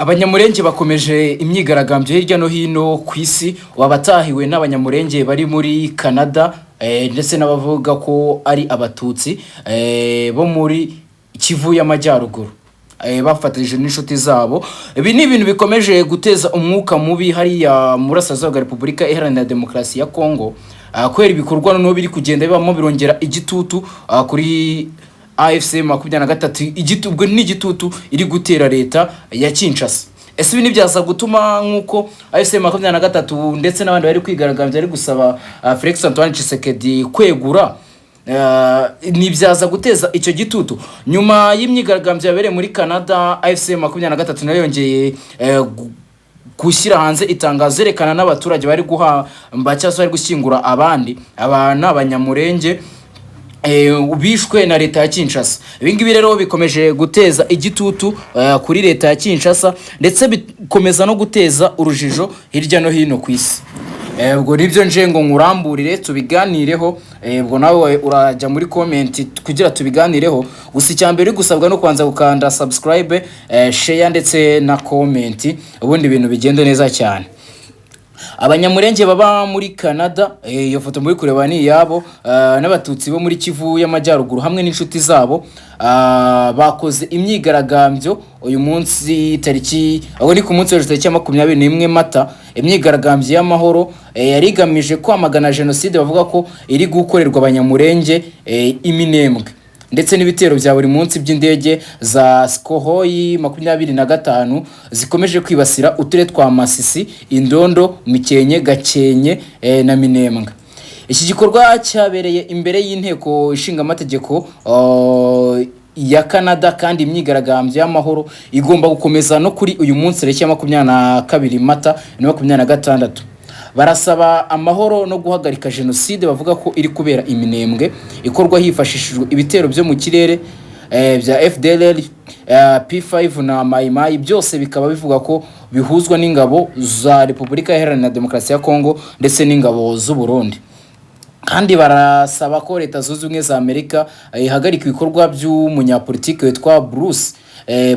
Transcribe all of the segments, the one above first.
Abanyamurenge bakomeje imyigaragambyo hirya no hino ku isi. Wabatahiwe n'Abanyamurenge bari muri Canada, ndetse n'abavuga ko ari Abatutsi bo muri Kivu y'Amajyaruguru, bafatanyije n'inshuti zabo. Ibi ni ibintu bikomeje guteza umwuka mubi hariya mu burasirazuba bwa Repubulika Iharanira Demokarasi ya Kongo, kubera ibikorwa noneho biri kugenda bibamo birongera igitutu kuri AFC 23. Ubwo ni igitutu iri gutera leta ya Kinshasa. Ese ibi ntibyaza gutuma, nk'uko AFC 23 ndetse n'abandi bari kwigaragambya bari gusaba Felix Antoine Tshisekedi kwegura, ntibyaza guteza icyo gitutu? Nyuma y'imyigaragambyo yabereye muri Canada, AFC 23 nayo yongeye gushyira hanze itangazo yerekana n'abaturage bari guhamba cyangwa se bari gushyingura abandi. Aba ni Abanyamurenge bishwe na leta ya Kinshasa. Ibi ngibi rero bikomeje guteza igitutu kuri leta ya Kinshasa, ndetse bikomeza no guteza urujijo hirya no hino ku isi. Ubwo nibyo nje ngo nkuramburire, tubiganireho. Ubwo nawe urajya muri comment kugira tubiganireho. Gusa icya mbere uri gusabwa no kubanza gukanda subscribe, share ndetse na comment, ubundi ibintu bigende neza cyane. Abanyamurenge baba muri Canada, iyo foto muri kureba ni iyabo, n'Abatutsi bo muri Kivu y'Amajyaruguru hamwe n'inshuti zabo, bakoze imyigaragambyo uyu munsi tariki, aho ni ku munsi w'ejo tariki ya 21 Mata. Imyigaragambyo y'amahoro yari igamije kwamagana jenoside bavuga ko iri gukorerwa Abanyamurenge iminembwe, ndetse n'ibitero bya buri munsi by'indege za Sukhoi 25 zikomeje kwibasira uturere twa Masisi, Indondo, Mikenke, Gakenke na Minembwe. Iki gikorwa cyabereye imbere y'Inteko Ishinga Amategeko ya Canada, kandi imyigaragambyo y'amahoro igomba gukomeza no kuri uyu munsi tariki ya 22 Mata 2026. Barasaba amahoro no guhagarika jenoside bavuga ko iri kubera iminembwe, ikorwa hifashishijwe ibitero byo mu kirere bya FDLR, P5 na Maimai, byose bikaba bivuga ko bihuzwa n'ingabo za Repubulika Iharanira Demokarasi ya Kongo ndetse n'ingabo z'u Burundi. Kandi barasaba ko Leta Zunze Ubumwe za Amerika ihagarika ibikorwa by'umunyapolitiki witwa Bruce,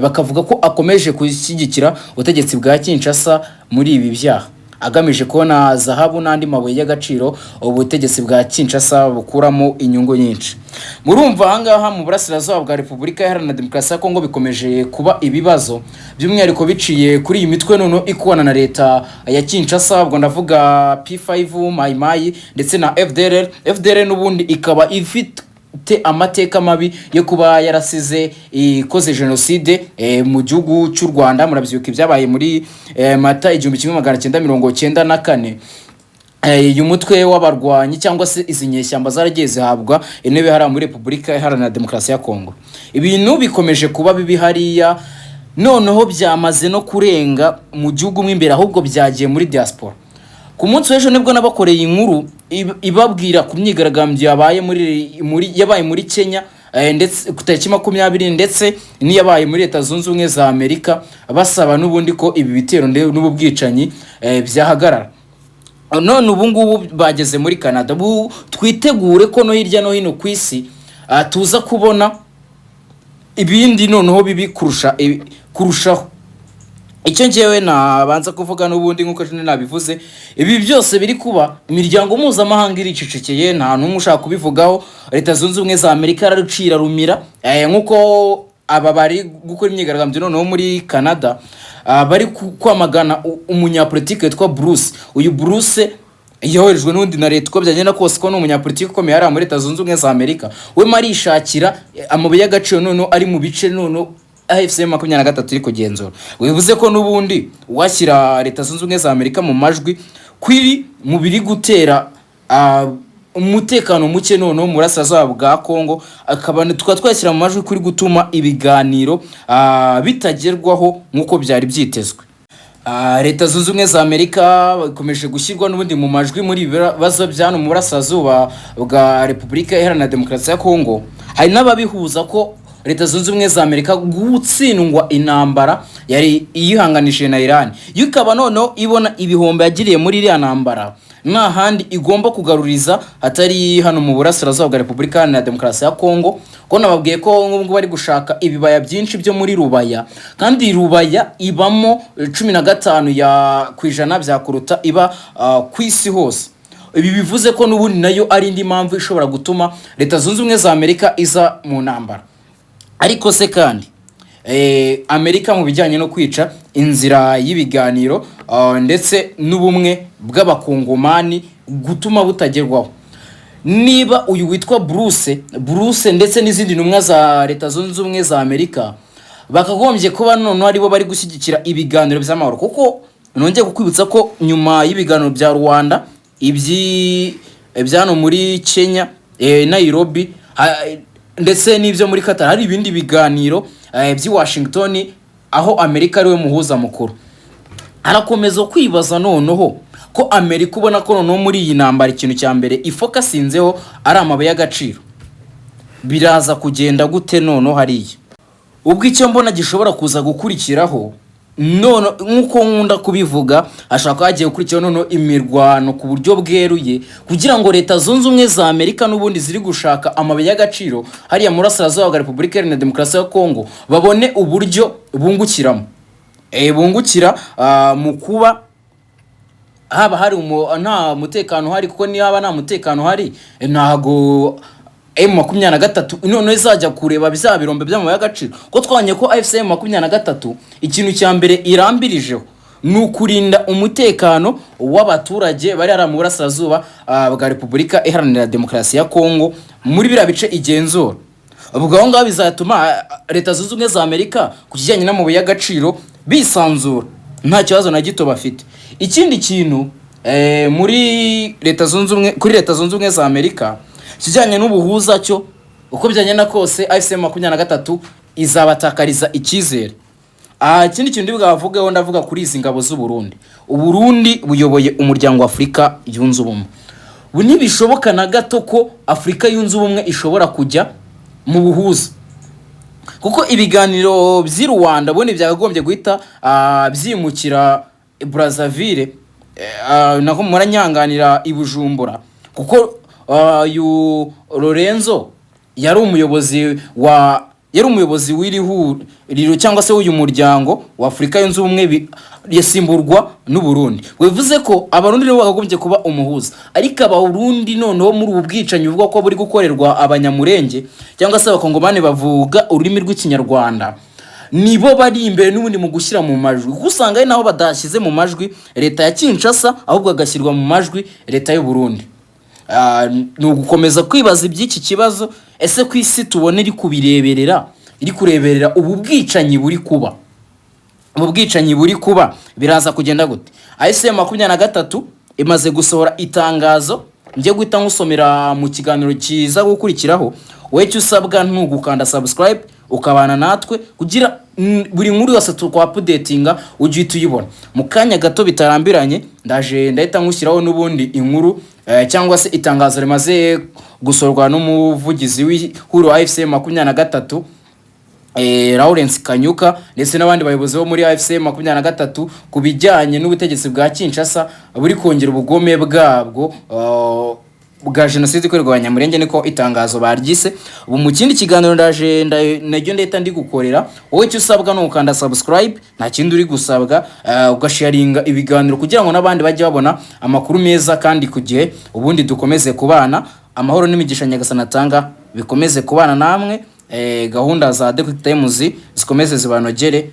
bakavuga ko akomeje gushyigikira ubutegetsi bwa Kinshasa muri ibi byaha, agamije kubona zahabu n'andi mabuye y'agaciro ubutegetsi bwa Kinshasa bukuramo inyungu nyinshi. Murumva ahangaha mu burasirazuba bwa Repubulika Iharanira Demokarasi ya Kongo bikomeje kuba ibibazo, by'umwihariko biciye kuri iyi mitwe noneho ikorana na leta ya Kinshasa. Ubwo ndavuga P5, Maimai ndetse na FDLR. FDLR n'ubundi ikaba ifite amateka mabi yo kuba yarasize ikoze jenoside mu gihugu cy'u Rwanda. Murabyibuka ibyabaye muri Mata 1994. Uyu mutwe w'abarwanyi cyangwa se izi nyeshyamba zaragiye zihabwa intebe hariya muri Repubulika Iharanira Demokarasi ya Kongo. Ibintu bikomeje kuba bibi hariya, noneho byamaze no kurenga mu gihugu mo imbere, ahubwo byagiye muri diaspora. Ku munsi w'ejo nibwo nabakoreye inkuru ibabwira ku myigaragambyo yabaye muri yabaye muri Kenya, ndetse ku tariki 20, ndetse n'iyabaye muri Leta Zunze Ubumwe za Amerika, basaba n'ubundi ko ibi bitero n'ubu bwicanyi byahagarara. None ubu ngubu bageze muri Canada. Ubu twitegure ko no hirya no hino ku isi tuza kubona ibindi noneho bibi kurushaho. Icyo ngewe nabanza kuvuga n'ubundi, nk'uko ejo nabivuze, ibi byose biri kuba, imiryango mpuzamahanga iricecekeye, nta n'umwe ushaka kubivugaho. Leta Zunze Ubumwe za Amerika yararucira rumira. Nk'uko aba bari gukora imyigaragambyo noneho muri Canada, bari kwamagana umunyapolitike witwa Bruce. Uyu Bruce yoherejwe n'undi na leta, uko byagenda kose, ko ni umunyapolitiki ukomeye hariya muri Leta Zunze Ubumwe za Amerika. We arishakira amabuye y'agaciro noneho ari mu bice noneho AFC 23 iri kugenzura. Bivuze ko n'ubundi washyira Leta Zunze Ubumwe za Amerika mu majwi kwiri mu biri gutera umutekano muke noneho mu burasirazuba bwa Kongo, akaba tukaba twashyira mu majwi kuri gutuma ibiganiro bitagerwaho nk'uko byari byitezwe. Leta Zunze Ubumwe za Amerika ikomeje gushyirwa n'ubundi mu majwi muri ibi bibazo bya hano mu burasirazuba bwa Repubulika Iharanira Demokarasi ya Kongo. Hari n'ababihuza ko Leta Zunze Ubumwe za Amerika gutsindwa intambara yari iyihanganishije na Iran, yo ikaba noneho ibona ibihombo yagiriye muri iriya ntambara. Nta handi igomba kugaruriza hatari hano mu burasirazuba bwa Repubulika Iharanira Demokarasi ya Kongo, ko nababwiye ko nk'ubu ngubu bari gushaka ibibaya byinshi byo muri Rubaya, kandi Rubaya ibamo 15 ya ku ijana byakuruta iba ku isi hose. Ibi bivuze ko n'ubundi nayo ari indi mpamvu ishobora gutuma Leta Zunze Ubumwe za Amerika iza mu ntambara. Ariko se kandi Amerika mu bijyanye no kwica inzira y'ibiganiro ndetse n'ubumwe bw'Abakongomani gutuma butagerwaho, niba uyu witwa Bruce ndetse n'izindi ntumwa za Leta Zunze Ubumwe za Amerika bakagombye kuba noneho aribo bari gushyigikira ibiganiro by'amahoro, kuko nongeye kukwibutsa ko nyuma y'ibiganiro bya Rwanda, ibya hano muri Kenya, Nairobi, ndetse n'ibyo muri Qatar, hari ibindi biganiro by'i Washington aho Amerika ariwe muhuza mukuru. Harakomeza kwibaza noneho ko Amerika ubona ko noneho muri iyi ntambara ikintu cya mbere ifocusinzeho ari amabuye y'agaciro, biraza kugenda gute noneho hariya? Ubwo icyo mbona gishobora kuza gukurikiraho none, nk'uko nkunda kubivuga, hashobora kuba hagiye gukurikiraho noneho imirwano ku buryo bweruye, kugira ngo Leta Zunze Ubumwe za Amerika n'ubundi ziri gushaka amabuye y'agaciro hariya mu burasirazuba bwa Repubulika Iharanira Demokarasi ya Kongo babone uburyo bungukiramo, bungukira mu kuba haba hari nta mutekano uhari, kuko niba nta mutekano uhari, ntago M23 noneho izajya kureba bya birombe by'amabuye y'agaciro, ko twabonye ko AFC M23 ikintu cya mbere irambirijeho ni ukurinda umutekano w'abaturage bari hariya mu burasirazuba bwa Repubulika Iharanira Demokarasi ya Kongo, muri biriya bice igenzura. Ubwo aho ngaho bizatuma Leta Zunze Ubumwe za Amerika ku kijyanye n'amabuye y'agaciro bisanzura, nta kibazo na gito bafite. Ikindi kintu, muri Leta Zunze Ubumwe, kuri Leta Zunze Ubumwe za Amerika, ikijyanye n'ubuhuza cyo, uko byagenda kose AFC M23 izabatakariza icyizere. Ikindi kintu ndi bwavugeho, ndavuga kuri izi ngabo z'u Burundi. Uburundi buyoboye Umuryango wa Afurika Yunze Ubumwe. Ubu ntibishoboka na gato ko Afurika Yunze Ubumwe ishobora kujya mu buhuza, kuko ibiganiro by'i Rwanda ubundi byakagombye guhita byimukira i Brazzaville, naho muranyanganira, i Bujumbura, kuko uyu Lorenzo yari umuyobozi w'iri huriro cyangwa se w'uyu Muryango wa Afurika Yunze Ubumwe, yasimburwa n'u Burundi. Bivuze ko Abarundi nibo bakagombye kuba umuhuza, ariko Abarundi noneho muri ubu bwicanyi buvuga ko buri gukorerwa Abanyamurenge cyangwa se Abakongomani bavuga ururimi rw'Ikinyarwanda, nibo bari imbere n'ubundi mu gushyira mu majwi, kuko usanga ari naho badashyize mu majwi leta ya Kinshasa, ahubwo agashyirwa mu majwi leta y'u Burundi. Ni ugukomeza kwibaza iby'iki kibazo. Ese ku isi tubona iri kubireberera, iri kureberera ubu bwicanyi buri kuba, ubu bwicanyi buri kuba, biraza kugenda gute? AFC 23 imaze gusohora itangazo njye guhita nkusomera mu kiganiro kiza gukurikiraho. Wowe icyo usabwa ni ugukanda subscribe, ukabana natwe kugira buri nkuru yose tukwaupdatinga ujye uhita uyibona mu kanya gato bitarambiranye. Ndaje ndahita nkushyiraho n'ubundi inkuru, cyangwa se itangazo rimaze gusorwa n'umuvugizi w'ihuriro AFC 23, Lawrence Kanyuka, ndetse n'abandi bayobozi bo muri AFC 23 ku bijyanye n'ubutegetsi bwa Kinshasa buri kongera ubugome bwabwo bwa jenoside ikorerwa Abanyamurenge, niko itangazo baryise. Ubu mu kindi kiganiro ndaje naryo ndahita ndigukorera. Wowe icyo usabwa ni ukanda subscribe, nta kindi uri gusabwa, ugasharinga ibiganiro kugira ngo n'abandi bajye babona amakuru meza kandi ku gihe. Ubundi dukomeze kubana. Amahoro n'imigisha Nyagasani atanga bikomeze kubana namwe. Gahunda za The Quick Times zikomeze zibanogere.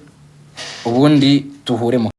Ubundi tuhure mu